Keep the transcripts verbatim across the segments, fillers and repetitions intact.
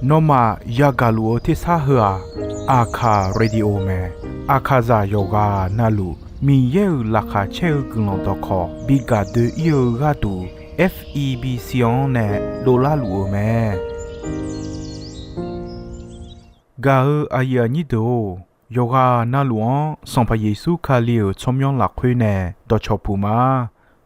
Nawmaf yagaq luf-eu tersar heu-aq, Aqkaq Radio mae. Aqkaqzaq yawqghaq navluf Miqyaer-euq laqkhaq caer-eu guiqlanq dawqkawq bi gaq doe-ir-eu gharduq, F E B C-anr nae dovlar luf-eu mae. Gaq-eu aqyuif aqnyir deuq-or, yawqghaq navluf-anr Sanqpaq Yeqsur Kali-euq tsawrmyanr lafkhoer nae dawqcawq puq ma.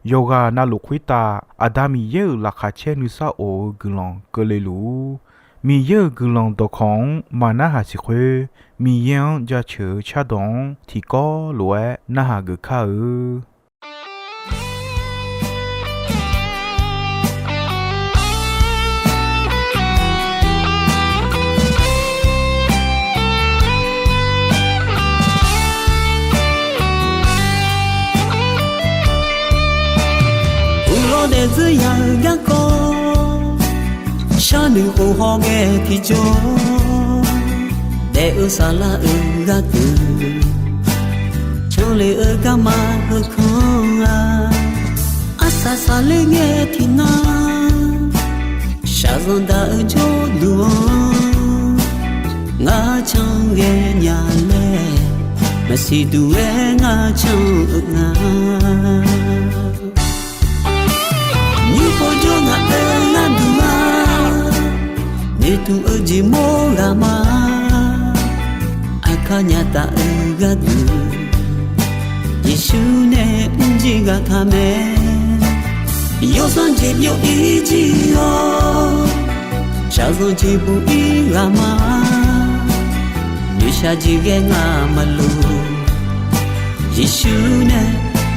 Yawqghaq navluf khoertav Aqda Miqyaer-euq laqkhaq caer nuisar of-eu guiqlanq keuvle luf-ur. Miqyaer-euq guiqlanq dawqkawq-anr maqnarhaq siq khoer, Miqyaer-anr jaceuq-eu cardawq-anr tiqkawv lof-aer narhaq geuf kar-eu. Uqlawr daefzir ya-eu garkawv, sharnoeq khof hawghae tiqjawr, daef-eu saflar-eu gharduq, canle-eu garma heukanr-a, arsaq saqler ngae tiqnan, shaqzanq daq-eu jawrduq-anr, ngar canqghae nya laer, maqsiq duq-aer ngar can-eu nga. Nymr pov jawr ngaq-euq gharduq-a, noeqtmq-eu jeq mawr ghaq ma. Aqkar nya taf-eu gharduq, Yeqsur nae mrjir ghaq taq mae. Yawsanr jeq byov-ir jir-awr, shaqzanq jeq buq-ir ghaq ma. Noeqshaq jeq ghae ngaq maqloq. Yeqsur nae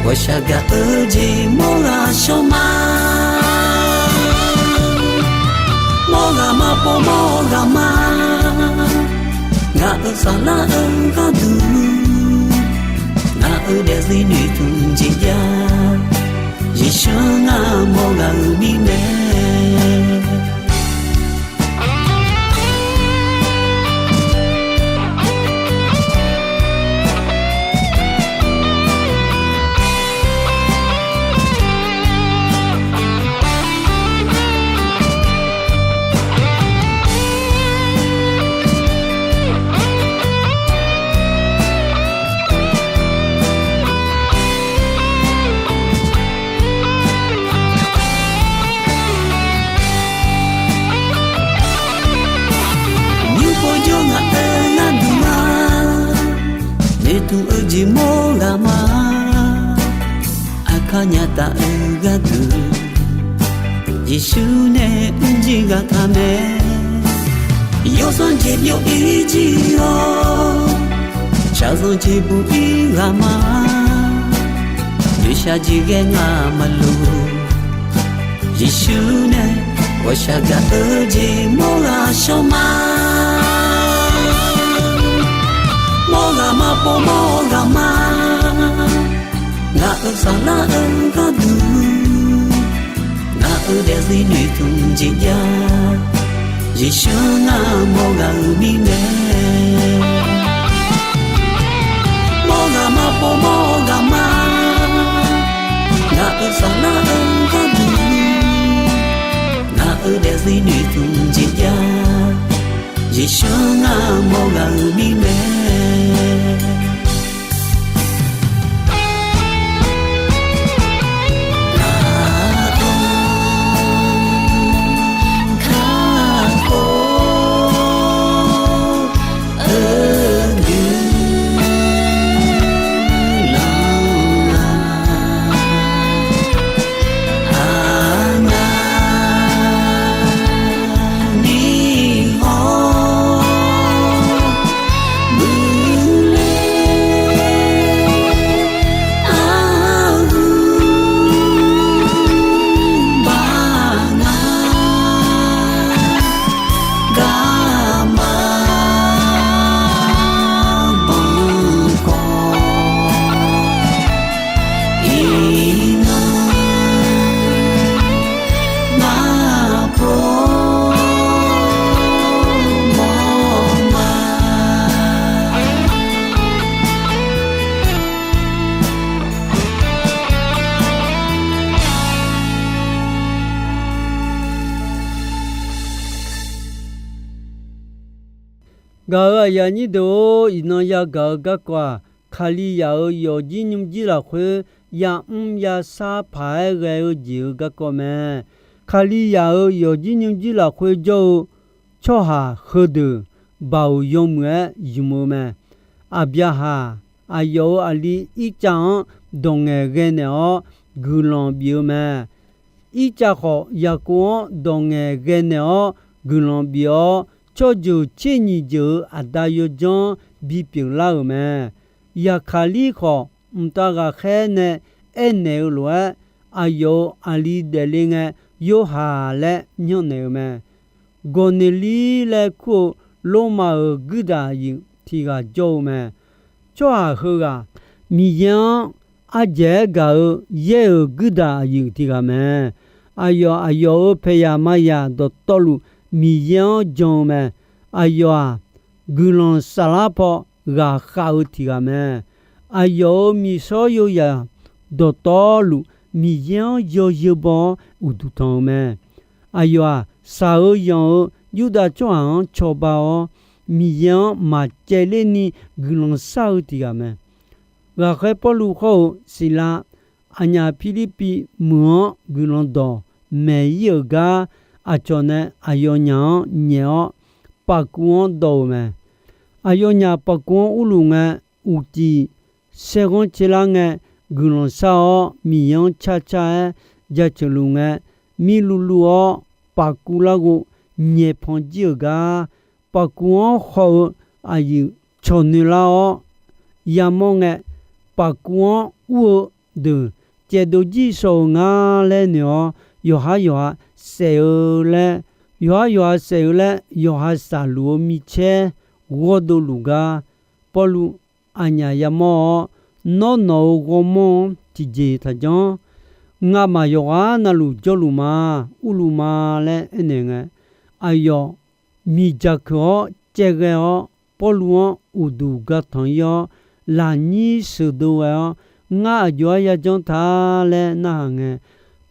ghawqshaq gaq-eu jeq mawr ghaq shawr ma. Mawr ghaq ma pov mawr ghaq ma. Ngaq-euq saflar-eu gharduq, ngaq-euq daefzir noeqtmq jeq jav. Yeqsur ngar mawr ghaq-euq mirnae. Nymr pov jawr ngaq-euq gharduq-a, noeqtmq-eu jeq mawr ghaq ma. Aqkar nya taf-eu gharduq, Yeqsur nae mrjir ghaq taq mae. Yawsanr jeq byov-ir jir-awr, shaqzanq jeq buq-ir ghaq ma. Noeqshaq jeq ghae ngaq maqloq. Yeqsur nae ghawqshaq gaq-eu jeq mawr ghaq shawr ma. Mawr ghaq ma pov mawr ghaq ma. Ngaq-euq saflar-eu gharduq, ngaq-euq daefzir noeqtmq jeq jav. Yeqsur ngar mawr ghaq-euq mirnae. Mawr ghaq ma pov mawr ghaq ma. Ngaq-euq saflar-eu gharduq, ngaq-euq daefzir noeqtmq jeq jav. Yeqsur ngar mawr ghaq-euq mirnae. Gaq-euq aqyuif aqnyir deuq-or, iqnan yagaq-eu garkawv-aq, Kalizaq-euq yawfjir nymrjir lafkhoer yamr yashar paq-aer ghae-eu jeq-euq garkawv mae. Kalizaq-euq yawfjir nymrjir lafkhoer jawr-eu tsawrhaq heudeuq baoq yawmuiq-aer ymq-eu mae. Aqbyaqhaq aqyawf-euq aqli Irtsav-anr dawq ngaeqghae naeq-awr guiqlanq bif-eu mae. Irtsav khawf, Yaqkov-anr dawq ngaeqghae naeq-awr guiqlanq bif-awr, tsawrjeuq tser nyiq jeuq-euq aqda yawdzanr bipyeuf lar-euq mae. Yaqkaqlir khawf, mqtav ghaqkhaer nae aernaeq-eu lof-aer, aqyawf-euq aqli daefle ngae, Yorhaq laer myanrnaeq-eu mae. Gawqneqlir laer kur-eu Lormav-euq guirdaq aqyuif tiq ghaq jawr-eu mae. Tsawrhaq heughaq Miqyaer-anr ardzaeq-aer gaq-eu yaer-euq guirdaq aqyuif tiq ghaq mae. Aqyawf, aqyawf-euq paeqyaq maqyaq dawqtawvluf Miqyaer-anr jan-eu mae. Aqyawf-aq, guiqlanq saflar paw ghaqkhav-eu tiq ghaq mae. Aqyawf-euq miqshawr yozaq dawqtawvluf Miqyaer-anr yawzeu baw-awr uqduq tanq-eu mae. Aqyawf-aq, shaq-eu yanq-eu Yurdav tsawrhaq-anr cawba-awr, Miqyaer-anr maqcaevler ni guiqlanq shar-eu tiq ghaq mae. Ghaqkhaer Pawrluv khawr-eu Siqlav, aqnyaf Pirlirpiv meuq-anr guiqlanq dawq maeq-ir-euq gar, aqcawq nae aqyawfnyaf-anr nyaef-awr, paqkuv-anr dawv-euq mae. Aqyawfnyaf paqkuv-anr urluf ngae, uqcif saerghanr caerlar ngae, guiqlanq shar-awr Miqyaer-anr carcar-aer jaceuq luf ngae, mirluvluv-awr paqkuv larghov nyaeq pan jir-euq gar, paqkuv-anr haw-eu aqyuif cawq noeq lar-awr yamawr ngae, paqkuv-anr ur-eu deuq caevdov jir shawr-eu nga laer noeq-awr, yawqhar yawqha saef-eu laer, yawqhar yawqha saef-eu laer yawqha shaqluf-eu micaer ghawrdov luf gar, Pawrluv aqnyaf yamawr-awr, Nawr, nawq-euq ghawrmawr-anr tiqjeq taqjanr. Ngamaf yawqghaq navluf jawrluf ma. Urluf ma laer aernaeq ngae, aqyawf miqdzaq keuq-awr caevghae-awr, Pawrluv-anr uqduq ga tanq-ir-awr, lafnyir sheuqdov ghae-awr, Ngar aqjox-aer yajanr ta laer narhaq ngae,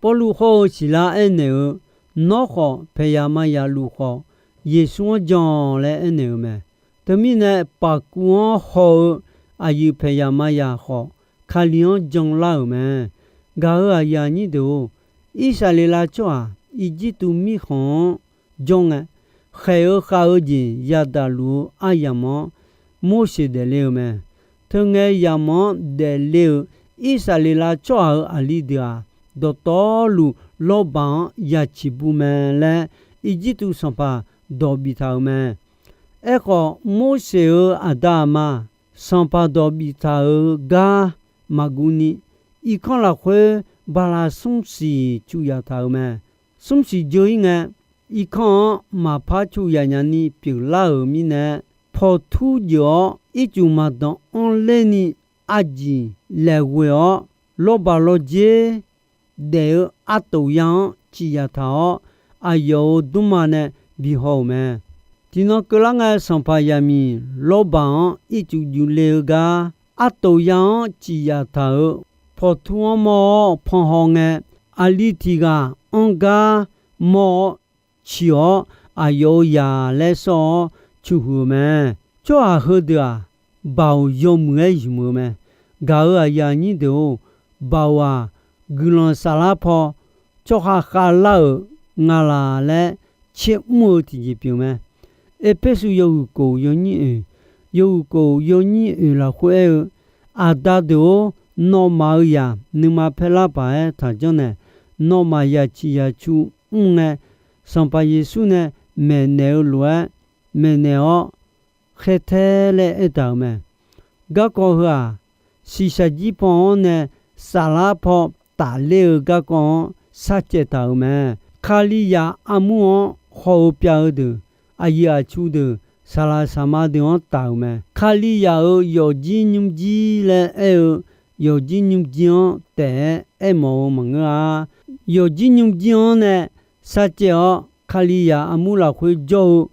Pawrluv hawr-eu Siqlar aernaeq-eu, Nawr khawf, paeqyaq maqyaq luf khawf, Yeqsur-anr jan laer aernaeq-eu mae. Teumirnae, paqkuv-anr haw-eu aqyuif paeqyaq maqyaq khawf, Kali-anr janlar-euq mae. Gaq-euq aqyuif aqnyir deuq-or, Irsaqleqlav tsawrhaq Irjirtuv mirkhanq-anr jawr ngae, khaeq-eu khav-eu jeq yadaq luf-eu aryamq-anr Morseq daefle-eu mae. Teungae yamq-anr daefle-euq Irsaqleqlav tsawrhaq-euq aqli deuq-aq, dawqtawvluf lawrbaq-anr yaciq bu mae laer, Irjirtuv sanqpaq dawq biftaq-euq mae. Aerkhawf, Morseq-euq aqda aqma sanqpaq dawq biftaq-euq gar maqguv ni, irkanr lafkhoer bala smr siq cuq yaf taq-euq mae. Smr siq dzeur-ir ngae, irkanr-anr maqpar cuq yaf nya ni pyeuflar-euq mirnae, pawqtur jeuq-awr ircuf maqdanq anr ler ni arjiq laeqghoeq-awr, lawrbaq lawrdzer daef-eu artof ya-anr ciq yaf taq-awr, aqyawf-euq dmrma nae bihaw-euq mae. Tiqnan keuvlar ngae, sanqpaq yaqmiq lawrbaq-anr ircuf juif le-eu gar, artof ya-anr ciq yaf taq-euq pawqtur-anr mawr-awr panhaw ngae, aqli tiq ghaq anr gar mawr-awr ciq-awr, aqyawf-euq zaq laer sawr-awr cuqhuiq-eu mae. Tsawrhaq heudeuq-aq, baoq yawmuiq-aer ymq-eu mae. Gaq-euq aqyuif aqnyir deuq-or, baoq-aq, guiqlanq saflar paw tsawrkhav khavlar-euq nga laq laer tser mr-eu tiqjeq pyeuf mae. Erpersu yawhuiq kof yawnyir oeq, yawhuiq kof yawnyir oeq lafkhoer aer-eu, Aqda deuq-or, nawmaf-euq zaq nuima paer lar paq-aer taq janrnaeq. Nawmaf yaciq yacu mr ngae, Sanqpaq Yeqsur nae maeqnaeq-eu lof-aer maeqnaeq-awr khaertae laer aertaq-euq mae. Garkawv heu-aq, shiqshaq jir paw-anr nae saflar paw tafler-eu garkawv-anr sharcaev taq-euq mae. Kalizaq armur-anr haw-eu pyav-eu deuq, aqyuif aqtsu deuq, saqlaq saqma deuq-anr taf-euq mae. Kalizaq-euq yawfjir nymrjir laer aer-eu yawfjir nymrjir-anr taef-aer aermawf-eu maqngeur-a. Yawfjir nymrjir-anr nae sharcaev-awr, Kalizaq armur lafkhoer jawr-eu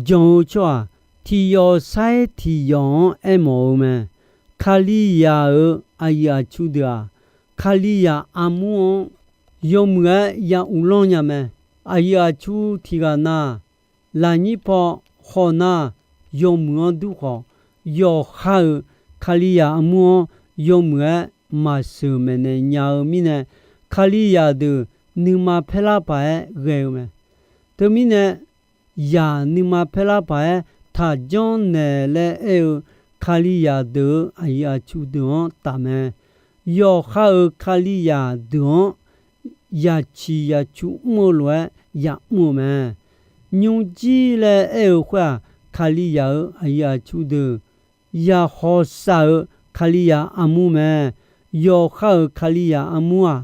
jan-eu tsawrhaq tiq yawf sair tiq yawf-anr aermawf-eu mae. Kalizaq-euq aqyuif aqtsu deuq-aq, Kalizaq armur-anr yawmuiq-aer ya uvlanr nya mae. Aqyuif aqtsu tiq ghaq na, lafnyir paw khawf nar, yawmuiq-anr dur khawf, yawqha-euq Kalizaq armur-anr yawmuiq-aer maqsheuq maeqnaeq nya-eu mirnae, Kalizaq deuq nuima paerlar paq-aer ghae-eu mae. Teumirnae, zaq nuima paerlar paq-aer taqjanr naeq laer aer-eu Kalizaq deuq-euq aqyuif aqtsu deuq-anr taf mae. Yawqha-euq Kalizaq deuq-anr yaciq yacu mr-eu lof-aer yamr-eu mae. Nymrjir laer aer-eu khoer-aq, Kalizaq-euq aqyuif aqtsu deuq, yaqhawq saf-euq Kalizaq armur mae. Yawqha-euq Kalizaq armur-aq,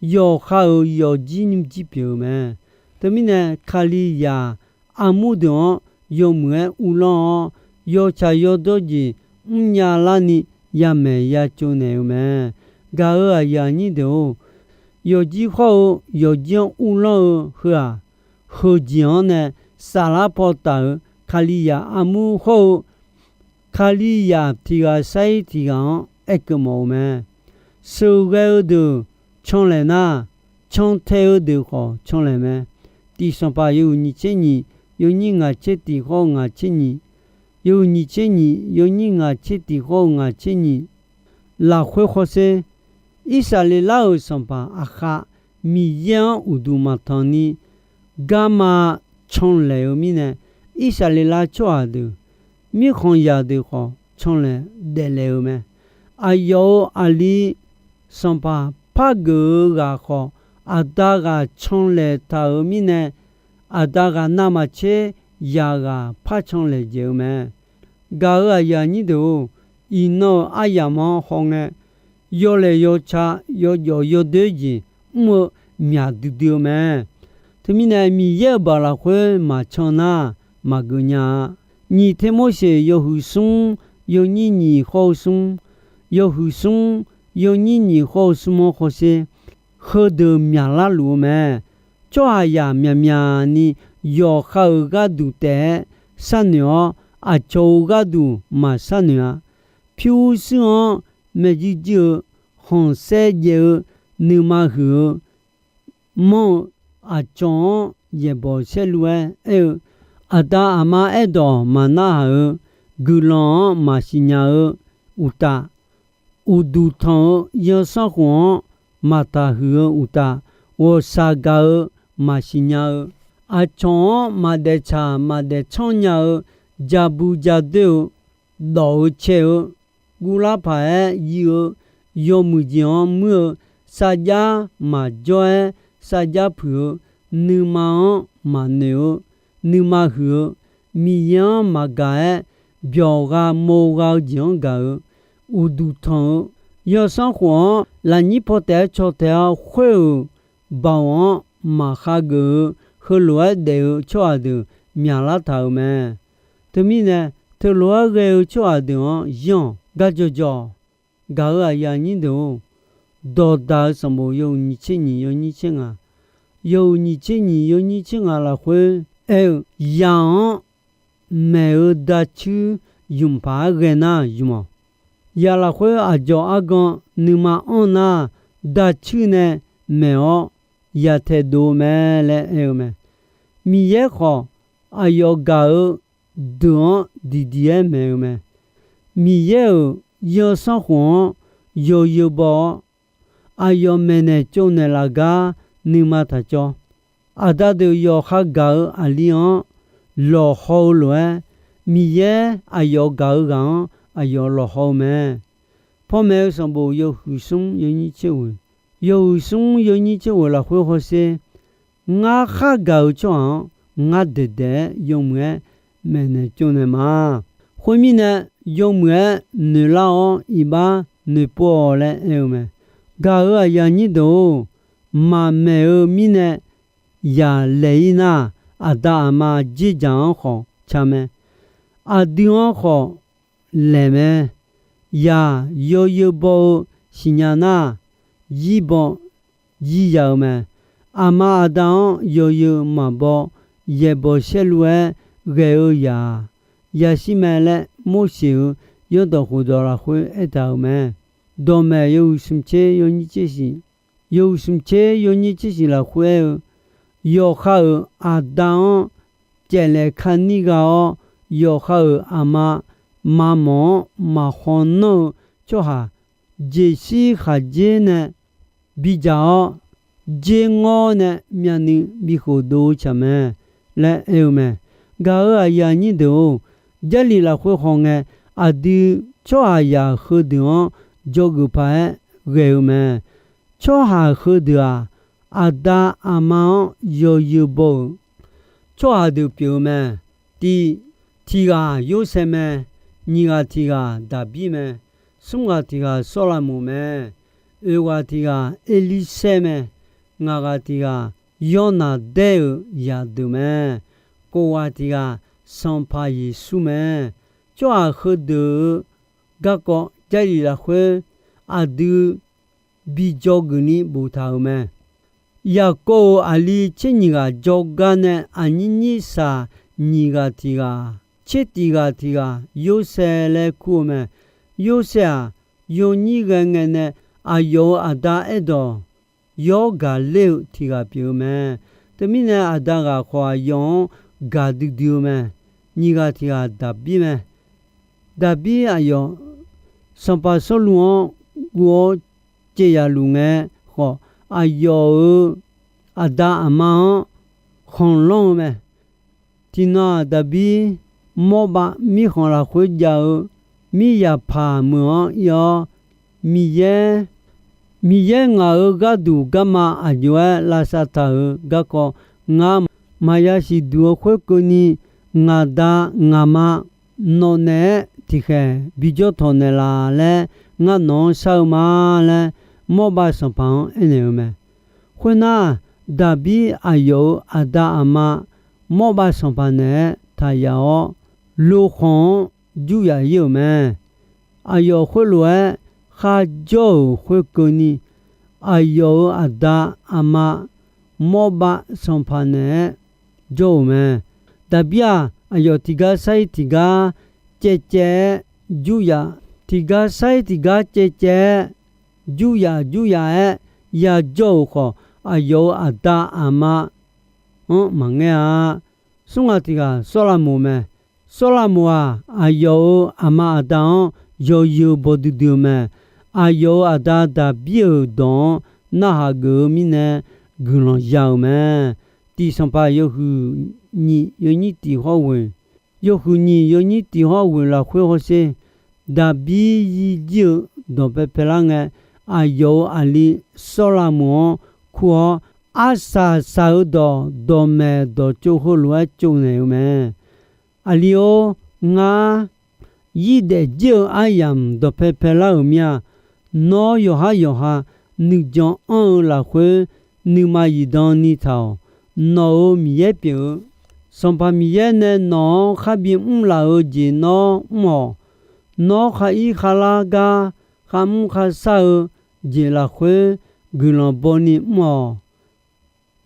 yawqha-euq yawqjir nymrjir pyeuf-eu mae. Teumirnae, Kalizaq armur deuq-anr yawmuiq-aer uvlanr-awr, yawtsaq yawdawr jeq mrnya larni yamaeq yacov naeq-eu mae. Gaq-euq aqyuif aqnyir deuq-or, yawqjir khawr-eu yawqjir-anr uvlanr-eu heu-aq, heujeq-anr nae saflar paw taf-euq Kalizaq armur hawr-eu Kalizaq tiq ghaq sar-ir tiq ghaq-anr aerkeuv mawf-eu mae. Sheuqghae-eu deuq canlaeq nar, cantae-eu deuq khawf canlaeq mae. Tiq Sanqpaq yawhuiq nyiq tser nyiq, yawnyir ngaq tser tiq khawr-eu ngaq tser nyiq, yawhuiq nyiq tser nyiq, yawnyir ngaq tser tiq khawr-eu ngaq tser nyiq lafkhoer hawsher, Irsaqleqlav-euq Sanqpaq Aqkhav Miqyaer-anr uqduq maqtanq ni garma canlaeq-eu mirnae, Irsaqleqlav tsawrhaq deuq, mirkhanqzaq deuq khawf canlaeq daeflaeq-eu mae. Aqyawf-euq aqli sanqpaq par geuf-eu ghaq khawf, aqda ghaq canlaeq taq-euq mirnae, aqda ghaq navmaqtser zaq ghaq par canlaeq dzaeq-eu mae. Gaq-euq aqyuif aqnyir deuq-or, iqnan-euq aryamq-anr hawngae, yawlaeq yawca, yawjawf yawdoer jeq mr-eu myaq duidui-eu mae. Teumirnae, Miqyaer-euq baoq lafkhoer maqcan nar, maqgeuf nya-a. Nyiq Termorseq yawhuiq smr, yawnyir nyiq khawr-eu smr, yawhuiq smr, yawnyir nyiq khawr-eu smr-anr hawsher, heudeuq myaqlar luf-eu mae. Tsawrhaqzaq myaqmyaq ni yawqha-euq gharduq taef-aer sharnoeq-awr, aqcawq-euq gharduq maqsharnoeq-a. Pyurshuir-anr maeqjuir juir-eu, khanqsaer jaev-eu, nuima huiq-eu, manr-eu, aqcawq-anr yaeqbawq saerlu-aer aer-eu, aqda aqma aerdawq maqnarhaq-eu, guiqlanq-anr maqsiqnya-eu uqtaf, uqduq tanq-eu zanrsanrkhof-anr maqtaqhuiq-eu uqtaf, ghawqshaq gaq-eu maqsiqnya-eu, aqcawq-anr maqdaef tsaq maqdaef tsanr nya-eu, ja bu ja doer-eu, dawq-eu cae-eu, guvlar paq-aer yir-eu, yawmuiq jeq-anr muir-eu, sarjax maqjawr-aer sarjax puiq-eu, nuima-anr maqnoeq-eu, nuima huiq-eu, Miqyaer-anr maqgaq-aer byawq gha mawr gha-eu jeq-anr gaq-eu, uqduq tanq-eu, zanrsanrkhof-anr lafnyir paw taef-aer caw taef-awr khoer-euq baoq-anr maqkhageuf-eu, heulof-aer daef-eu tsawrhaq deuq myaqlar taq-euq mae. Teumirnae, teulof-aer ghae-eu tsawrhaq deuq-anr yanr-awq. Garjawqjawq, gaq-euq aqyuif aqnyir deuq-or, dawqdaq-eu sanqbof yawhuiq nyiq tser nyiq yawnyir tser ngaq, yawhuiq nyiq tser nyiq yawnyir tser ngaq lafkhoer aer-eu, zaq-anr maeq-eu dacuir ymq paq-aer ghae nar ymq-awq. Zaq lafkhoer aqdzawq argan nuima anr nar, dacuir nae maeq-awr yataeq dov-eu mae laer aer-eu mae. Miqyaer khawf, aqyawf gaq-eu deuq-anr diqdiq-aer maeq-eu mae. Miqyaer-euq zanrsanrkhof-anr yawzeu baw-awr, aqyawf maeqnaeq tsovnaeq laf gar nuima taq cawv. Aqda deuq yawqha gaq-eu aqli-anr lawqhaw-eu lof-aer, Miqyaer aqyawf gaq-eu ghaq-anr aqyawf lawqhaw-eu mae. Panmaeq-eu sanqbof yawhuiq smr yawnyir tser ghoeq, yawhuiq smr yawnyir tser ghoeq lafkhoer hawsher, ngar khar gaq-eu tsawrhaq-anr ngar daeqdaeq-aer yawmuiq-aer maeqnaeq tsovnaeq ma. Khoermirnae, yawmuiq-aer noeqlar-awr iqbax noeqpov-awq laer aer-eu mae. Gaq-euq aqyuif aqnyir deuq-or, maqmaeq-eu mirnae yaq laeq-ir nar, aqda aqma dzerdzaq-anr khawf ca mae. Aqdui-anr khawf laeq mae. Yaq yawzeu baw-eu siqnya nar, zir baw zir ya-eu mae. Aqma aqda-anr yawzeu maqbaw, yaeqbawq saerlu-aer ghae-eu yaq-aq, yashir mae laer Morseq-euq zanrdawq khofdawq lafkhoer aertaq-euq mae. Dawqmaeq yawhuiq smq tser yawnyir tser shiq, yawhuiq smq tser yawnyir tser shiq lafkhoer aer-eu, yawqha-euq aqda-anr caevlaeq kani gha-awr, yawqha-euq aqma mamawq-anr maqhaw nanr-eu tsawrhaq jeqshir khaqdzer nae bidzaq-awr, dzerngawr nae myavnuiv bikhof dov-eu tsaq mae laer aer-eu mae. Gaq-euq aqyuif aqnyir deuq-or, Jarlif lafkhoer hawngae, aqdui tsawrhaqzaq heudeuq-anr dzawgeuf paq-aer ghae-eu mae. Tsawrhaq heudeuq-aq, aqda aqma-anr yawzeu baw-euq tsawrhaq deuq pyeuf-eu mae. Tiq, tiq ghaq Yorsaev mae. Nyiq ghaq tiq ghaq Daqbir mae. Smr ghaq tiq ghaq Sawrlaqmoq mae. Oeq ghaq tiq ghaq Erlirsaer mae. Ngaq ghaq tiq ghaq Yawrnaqdaer-euq zaqdeuq mae. Kof ghaq tiq ghaq Sanqpaq Yeqsur mae. Tsawrhaq heudeuq-euq garkawv Jarlif lafkhoer aqdui bi dzawgeuf ni boftaq-euq mae. Yaqkov-euq aqli tser nyiq ghaq jawrgar nae aqnyir nyir saq nyiq ghaq tiq ghaq, tser tiq ghaq tiq ghaq Yorsaev laer kur-eu mae. Yorsaev-aq, yawnyir ghae ngae nae aqyawf-euq aqda Aerdawq yawr gaq ler-eu tiq ghaq pyeuf-eu mae. Teumirnae aqda ghaq khawf aqyawf-anr gaq duidui-eu mae. Nyiq ghaq tiq ghaq Daqbir mae. Daqbir aqyawf Sanqpaq Sawrluv-anr guv-awr caev yaf luf ngae khawf, aqyawf-euq aqda aqma-anr khanqlanr-eu mae. Tiqnan-aq, Daqbir Mawrbav mirkhanq lafkhoer jav-eu miryaqpaq meuq-anr ir-awr, Miqyaer, Miqyaer ngaq-euq gharduq garma aqjox-aer lavsav taq-euq garkawv, ngar maqya siqduq-eu khoerkeuvni, ngaq da ngaq ma nawq naeq-aer tiqkhaeq bijawr tawq naeqlaf laer ngar nawq-anr shar-eu ma laer, Mawrbav sanqpaq-anr aernaeq-eu mae. Khoernar, Daqbir aqyawf-euq aqda aqma Mawrbav sanqpaq naeq-aer taq yaf-awr, lokhanq-anr jur yaf ir-euq mae. Aqyawf khoerlof-aer kharjawr-euq khoerkeuvni, aqyawf-euq aqda aqma Mawrbav sanqpaq naeq-aer jawr-euq mae. Daqbir-aq, aqyawf tiqgar sar-ir tiqgar caevcaev-aer jur yaf, tiqgar sar-ir tiqgar caevcaev-aer jur yaf jur yaf-aer yajawr-euq khawf, aqyawf-euq aqda aqma-anr maqngaer-a. Smr ghaq tiq ghaq Sawrlaqmoq mae. Sawrlaqmoq-aq, aqyawf-euq aqma aqda-anr yawzeu baw duidui-eu mae. Aqyawf-euq aqda Daqbir-euq dawq-anr narhaq geuf-eu mirnae guiqlanq ya-euq mae. Tiq Sanqpaq yawhuiq nyiq yawnyir tiq hawr ghoeq, yawhuiq nyiq yawnyir tiq hawr ghoeq lafkhoer hawsher, Daqbir yir jir-eu dawq paepae lar ngae, aqyawf-euq aqli Sawrlaqmoq-anr kur-awr, arsaq saq-eu dawq dawqmaeq dawqtsov heulof-aer tsovnaeq-eu mae. Aqli-or, ngar yir daef jir-eu aryamq dawqpae paelar-euq mir-a. Nawr yawqhar yawqha nuijan anr-eu lafkhoer nuima zifdan ni taq-awq. Nawq-euq Miqyaer pyeuf-eu Sanqpaq Miqyaer nae nawq-anr kharbi mrlaf-eu jeq nawr mr-awq. Nawr khar ir kharlar gar kharmr kharshar-eu jeq lafkhoer guiqlanq bawni mr-awq.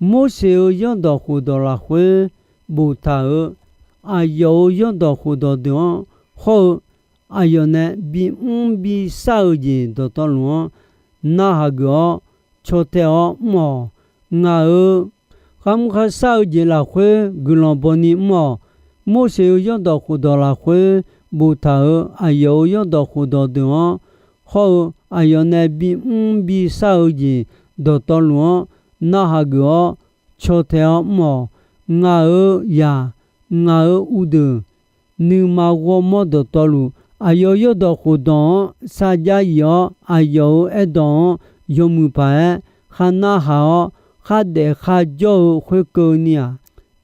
Morseq-euq zanrdawq khofdawq lafkhoer boftaq-euq aqyawf-euq zanrdawq khofdawq deuq-anr hawr-eu, aqyawf nae bimr bishar-eu jeq dawqtawvluf-anr narhaq geuf-awr caw tae-awr mr-awq. Ngaq-euq kharmr kharshar-eu jeq lafkhoer guiqlanq bawni mr-awq. Morseq-euq zanrdawq khofdawq lafkhoer boftaq-euq aqyawf-euq zanrdawq khofdawq deuq-anr hawr-eu, aqyawf nae bimr bishar-eu jeq dawqtawvluf-anr narhaq geuf-awr caw tae-awr mr-awq. Ngaq-euq zaq, ngaq-euq uvdeuq, nuima ghawrmawr dawqtawvluf, aqyawf-euq zanrdawq khofdawq-anr sarjax yif-awr, aqyawf-euq aerdawq-anr yawmuiq paq-aer kharnar haq-awr, khardaef kharjawr-eu khoerkeuvni-aq,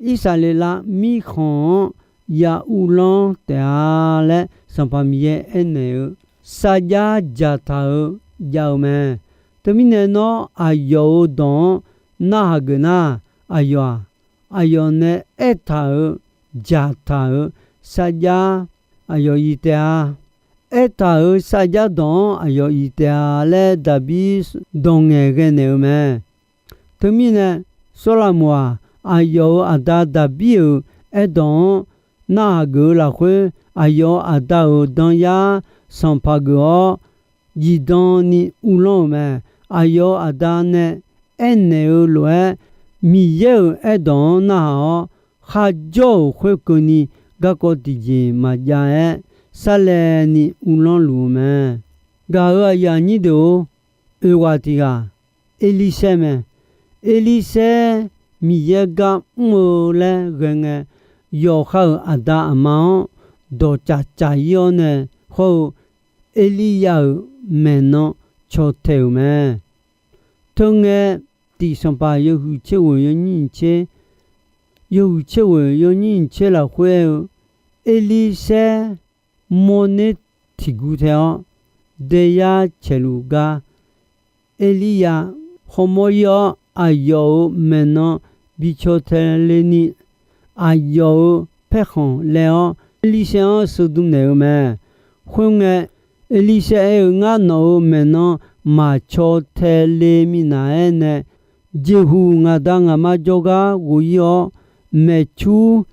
Irsaqleqlav mirkhanq-anr ya uvlanr taef-a laer, Sanqpaq Miqyaer aernaeq-eu sarjax dzaqtaq-eu jav-eu mae. Teumirnae nawr aqyawf-euq dawq-anr narhaq geuf nar, aqyawf-aq, aqyawf nae aertaq-euq dzaqtaq-euq sarjax aqyawf yif taef-a. Aertaq-euq sarjax dawq-anr aqyawf yif taef-a laer Daqbir dawq ngaeqghae naeq-eu mae. Teumirnae, Sawrlaqmoq-aq, aqyawf-euq aqda Daqbir-euq aerdawq-anr narhaq geuf-eu lafkhoer, aqyawf-euq aqda-euq danyar sanqpaq geuf-awr, zifdan ni uvlanr-euq mae. Aqyawf-euq aqda nae aernaeq-eu lof-aer, Miqyaer-euq aerdawq-anr narhaq-awr, kharjawr-euq khoerkeuvni garkawv tiqjeq maqjav-aer sarlaevni uvlanr luf-eu mae. Gaq-euq aqyuif aqnyir deuq-or, oeq ghaq tiq ghaq Erlirsaer mae. Erlirsaer Miqyaer gar mr-eu laer ghae ngae, yawqha-euq aqda aqma-anr dawqcaf caf-ir-awr nae hawr-eu Erliryav-euq maeqnan caw tae-euq mae. Teungae, tiq Sanqpaq yawhuiq tser ghoeq yawnyir nyiq tser, yawhuiq tser ghoeq yawnyir nyiq tser lafkhoer aer-eu, Erlirsaer mawrner tiqguv tae-awr, daeyar caeqluf gar Erliryav hawmawr-ir-awr, aqyawf-euq maeqnan bi caw tae le ni, aqyawf-euq paerkhanq laev-awr, Erlirsaer-anr sheu dm naeq-eu mae. Khoerngae, Erlirsaer aer-eu, Ngar nawq-euq maeqnan maqcaw tae le minav-aer nae, jeqhuq ngaq da ngaq ma jawrgar ghof-ir-awr, maeqcur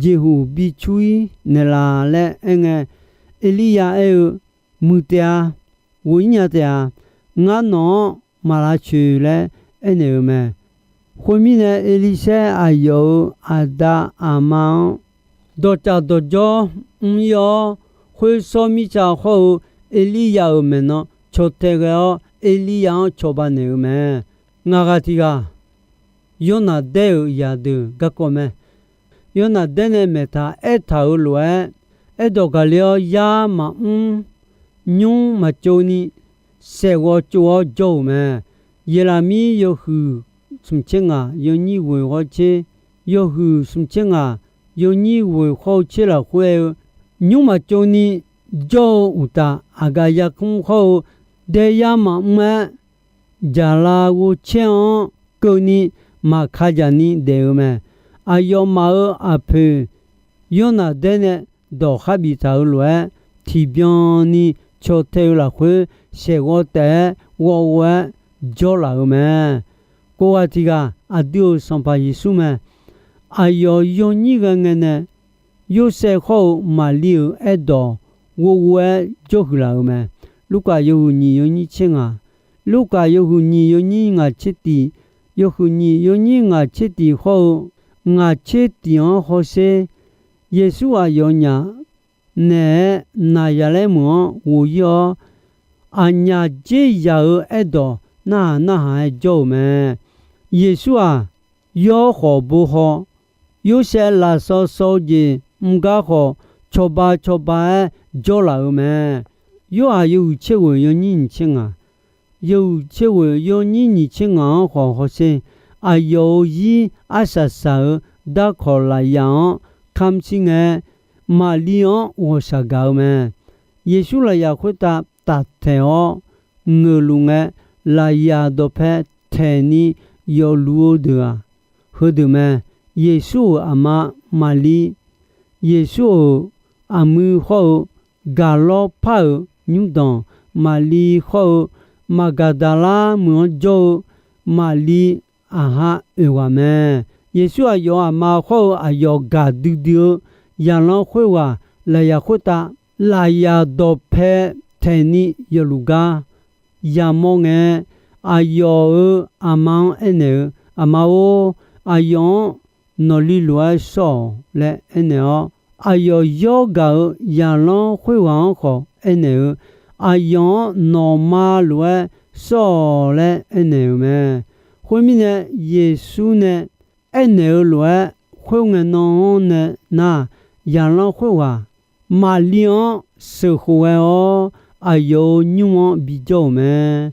jeqhuq bi cur-ir naeqlaf laer aerngae, Erliryav aer-eu, Muiq taef-a, ghof-ir nya taef-a, ngar nawq-anr maq lavcoeq laer aernaeq-eu mae. Khoermirnae, Erlirsaer aqyawf-euq aqda aqma-anr dawqcaf dawqjawr mr-ir-awr, khoer sawr mirtsa hawr-eu Erliryav-euq maeqnan caw tae ghae-awr, Erliryav-anr cawba naeq-eu mae. Ngaq ghaq tiq ghaq, Yawrnaq daer-euq zaqdeuq garkawv mae. Yawrnaq daer nae maeqtaq aertaq-euq lof-aer, aerdawq gaqler-awr yar maqmr, nymr maqtsov ni, saeqghawv tsov-awr jawr-euq mae. Yeqlaqmir yawhuiq smq tser ngaq yawnyir ghoeq hawr tser, yawhuiq smq tser ngaq yawnyir ghoeq hawr-eu tser lafkhoer aer-eu, nymr maqtsov ni jawr-eu uqtaf, aqgaf yarkmr hawr-eu daer yar maqmr-aer, jaqlav ghovcaer-anr keuvni maqka jaq ni daef-eu mae. Aqyawfmaf-euq aqpoeq Yawrnaq daer nae dawq khar biftaq-euq lof-aer, tiqbyan ni caw tae-eu lafkhoer, saeqghawv taef-aer ghawv ghof-aer jawrlaf-euq mae. Kof ghaq tiq ghaq, aqdui-euq Sanqpaq Yeqsur mae. Aqyawf yawnyir ghae ngae nae, Yorsaev hawr-eu Maqli-euq aerdawq ghov ghof-aer jawrhuiq laf-euq mae. Lurkaf yawhuiq nyiq yawnyir tser ngaq, Lurkaf yawhuiq nyiq yawnyir ngaq tser tiq, yawhuiq nyiq yawnyir ngaq tser tiq hawr-eu ngaq tser tiq-anr hawsher, Yeqsur aqyawfnyaf naeq-aer Naqzaqlaer meuq-anr ghof-ir-awr, aqnyaf dzer yaq-eu aerdawq narhaq narhaq-aer jawr-euq mae. Yeqsur-aq, yawr khawf bo haw, Yorsaev lafsawv sawv-eu jeq mr gar khawf, cawba cawba-aer jawrlaf-euq mae. Yorhaq yawhuiq tser ghoeq yawnyir nyiq tser ngaq, yawhuiq tser ghoeq yawnyir nyiq tser ngaq-anr khawf hawsher, aqyawf-euq zir arsaq saq-euq darkawq lafyaq-anr kamq shir ngae, Maqli-anr ghawqshaq gaq-eu mae. Yeqsur lafyaq khoertav taftaeq-awr ngeuqluf ngae, lafyaq dawqpae taeq ni yawfluf-eu deuq-aq, heudeuq mae. Yeqsur-euq aqma Maqli, Yeqsur-euq aqmuiq hawr-eu gaqlawr par-euq nymrdanq Maqli hawr-eu, Maqgaqdaqlar meuq-anr jawr-eu Maqli aqha oeq ghaq mae. Yeqsur aqyawf-euq aqma hawr-eu aqyawf gaqdui dui-eu zaqlanr khoerghaq lafyaq khoertav, lafyaq dawqpae taeq ni yawfluf gar yamawr ngae, aqyawf-euq aqma-anr aernaeq-eu, Aqma-or, aqyawf-anr nawqli lof-aer shawr-awq laer aernaeq-awr, aqyawf yawr gaq-euq zaqlanr khoerghaq-anr khawf aernaeq-eu, Aqyawf-anr nawqma lof-aer shawr-awq laer aernaeq-euq mae. Khoermirnae, Yeqsur nae aernaeq-eu lof-aer, khoerngae nan-anr nae nar, zaqlanr khoerghaq Maqli-anr sheuqkhof ghae-awr, aqyawf-euq nymr-anr bijawr-euq mae.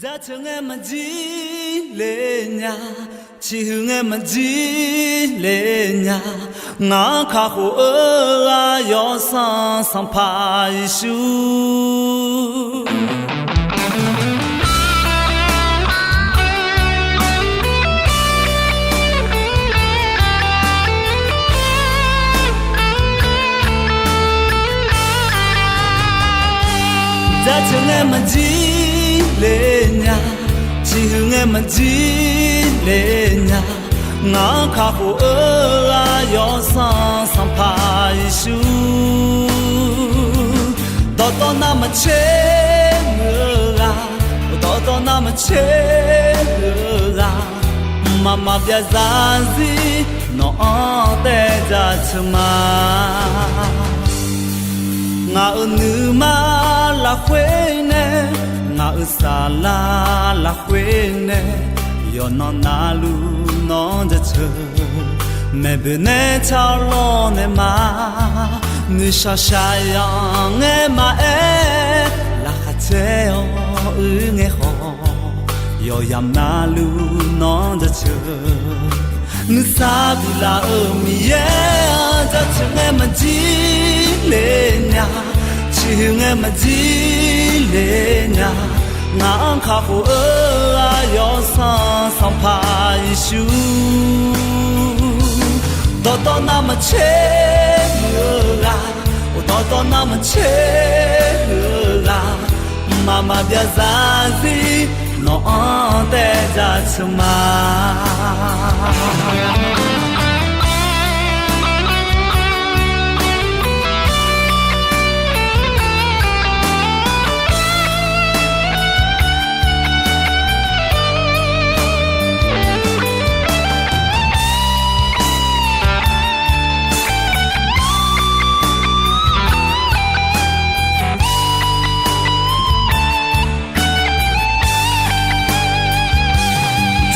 Jaceuq ngae maqjir le nya, ciqhuiq ngae maqjir le nya, ngaq-anr kakhof-eu ghaq Yawsanr Sanqpaq Yeqsur. Jaceuq ngae maqjir le nya, ciqhuiq ngae maqjir le nya, ngaq-anr kakhof-eu ghaq Yawsanr Sanqpaq Yeqsur. Dawqtawv navmaqtser muiq-eu ghaq, dawqtawv navmaqtser muiq-eu ghaq, mqmaq maqbyav zarzir nawq-anr taev jaceuq ma. Nuima lafkhoer nae, ngaq-euq saflar lafkhoer nae, yawqnan navluf nawr jaceuq. Maeqboeq nae tsawrlawr nae ma, nuishaq shaqyanq ngae maqaer, laqkhaq caer-awr uir ngae khawf, yawqyamq navluf nawr jaceuq. Nuisar biflaf-euq Miqyaer-anr jaceuq ngae maqjir le nya, ciqhuiq ngae maqjir le nya. Ngaq-anr kakhof-eu aqyawf-eu Sanqpaq Yeqsur, dawqtawv navmaqtser huiq-eu ghaq, dawqtawv navmaqtser huiq-eu ghaq, mqmaq maqbyav zarzir nawq-anr taev jaceuq ma.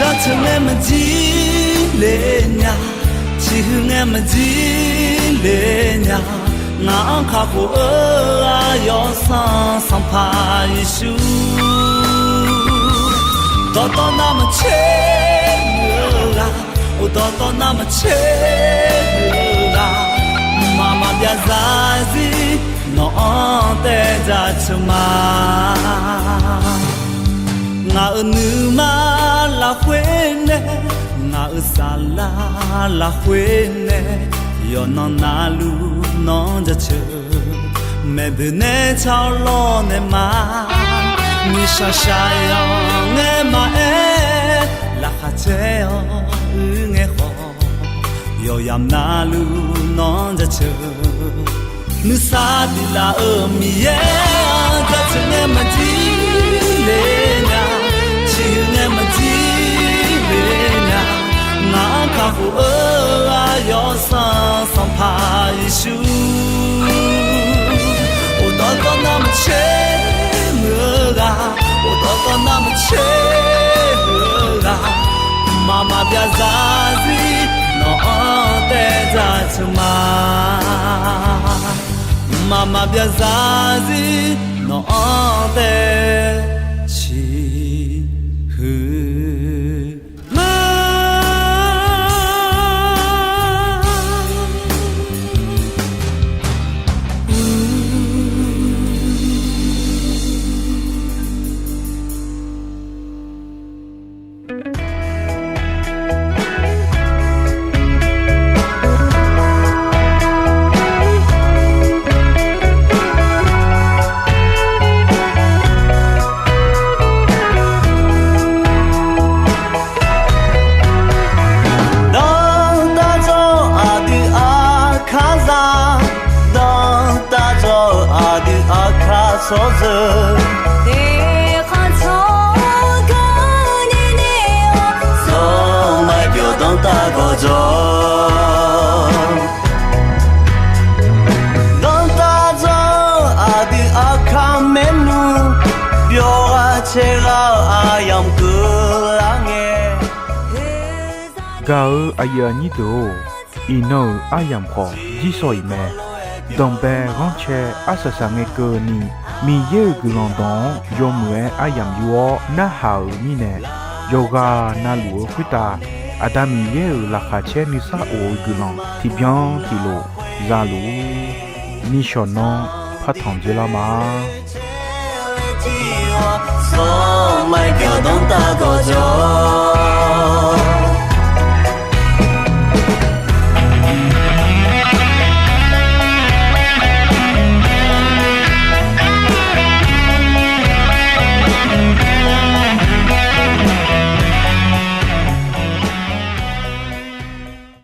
Jaceuq ngae maqjir le nya, ciqhuiq ngae maqjir le nya. Ngaq-anr kakhof-eu aqyawf-eu Sanqpaq Yeqsur, dawqtawv navmaqtser huiq-eu ghaq, dawqtawv navmaqtser huiq-eu ghaq, mqmaq maqbyav zarzir nawq-anr taev jaceuq ma. Ngaq-euq nuima lafkhoer nae, ngaq-euq saflar lafkhoer nae, yawqnan navluf nawr jaceuq. Maeqboeq nae tsawrlawr nae ma, nuishaq shaqyanq ngae maqaer, laqkhaq caer-awr uir ngae khawf, yawqyamq navluf nawr jaceuq. Nuisar biflaf-euq Miqyaer-anr jaceuq ngae maqjir le nya, ciqhuiq ngae maqjir le nya. Ngaq-anr kakhof-eu aqyawf-eu Sanqpaq Yeqsur, dawqtawv navmaqtser huiq-eu ghaq, dawqtawv navmaqtser huiq-eu ghaq, mqmaq maqbyav zarzir nawq-anr taev jaceuq ma. Mqmaq maqbyav zarzir nawq-anr taev ciqhuiq ma. Danrtav dzawr-eu aqdui aqkar zaq, danrtav dzawr-eu aqdui aqkar tsawrjeuq, teqkhav tsawr gar nir ni-awr, tsawrmaqbyawq danrtav gawqjawq. Danrtav dzawr-eu aqdui aqkar maernmr, byawq ghaq caer ghaq-eu aryamq keuvlar ngae. Gaq-eu aqyuif aqnyir deuq-or, iqnan-euq aryamq khawf jir sawq-iq mae. Danqbae ghanrcae arsaq saq ngae keuvni, Miqyaer-euq guiqlanq dawq-anr yawmuiq-aer aryamq yur-awr narhaq-euq mirnae, yawqghaq navluf-eu khoertav Aqda Miqyaer-euq laqkhaq caer nuisar of-eu guiqlanq tiqbyan tiqlof zaluf-ur. Nishawq nan partanq dzoerlar ma.